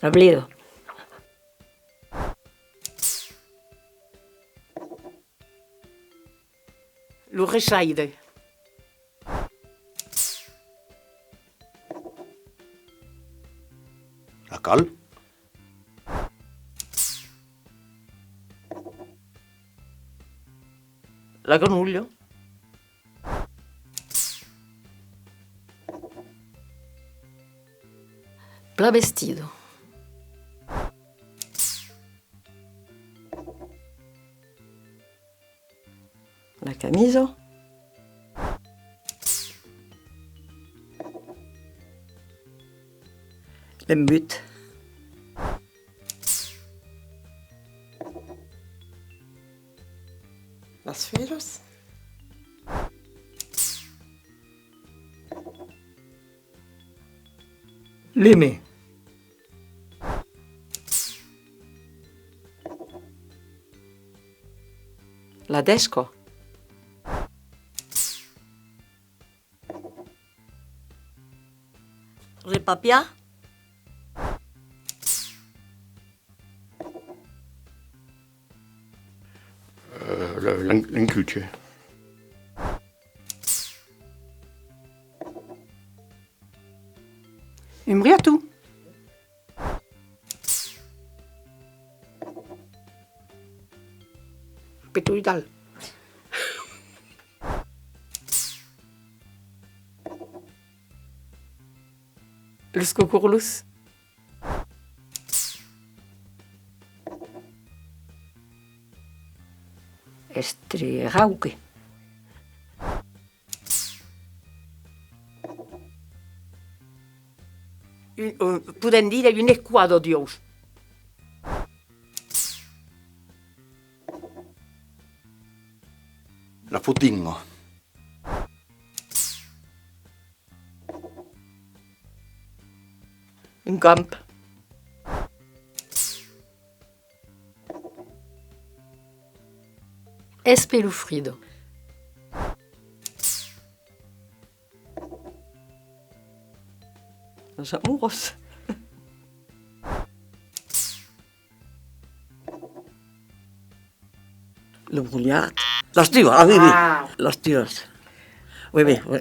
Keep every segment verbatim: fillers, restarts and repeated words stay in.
La bleda. Lo rechaire. La cal. La canolha. Plan vestida. La camisa. L'embut. Las felhas. L'eme. La desca. Repapiar. Euh, le, l'en-, l'encuche. Un briaton. Petoidal. Los cocorlos. Èstre rauque. Un, euh, podèm dire una esquadra d'uòus. La potinga. Un camp. Espelofrida. Las amoras. Le brolhat. Las tuas, ah oui, oui. Ah. Las tuas. Oui, oui, oui.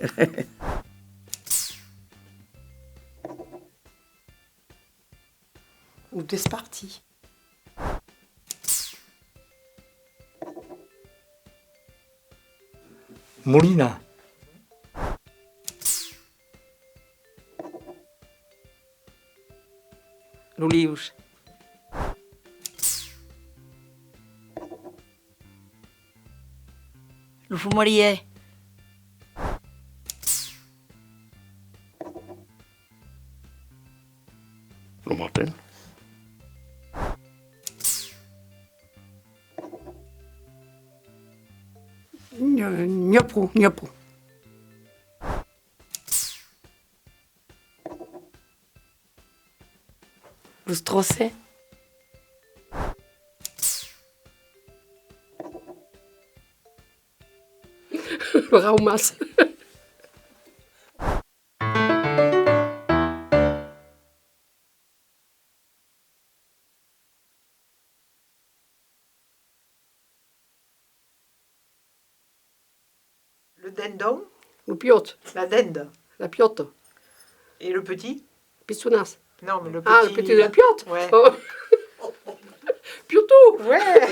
Lo despartit. Molinar. Lo lius. Lo fumarièr. Lo martèl. N'i a, n'i a pro, n'i a pro. Los tròces. Raumas. Le dindon. Lo piòt. La dinde. La piòta. Et le petit ? Pichonàs. Non, mais le petit. Ah, le petit, la piòta. Ouais. Oh. Piòto. Ouais.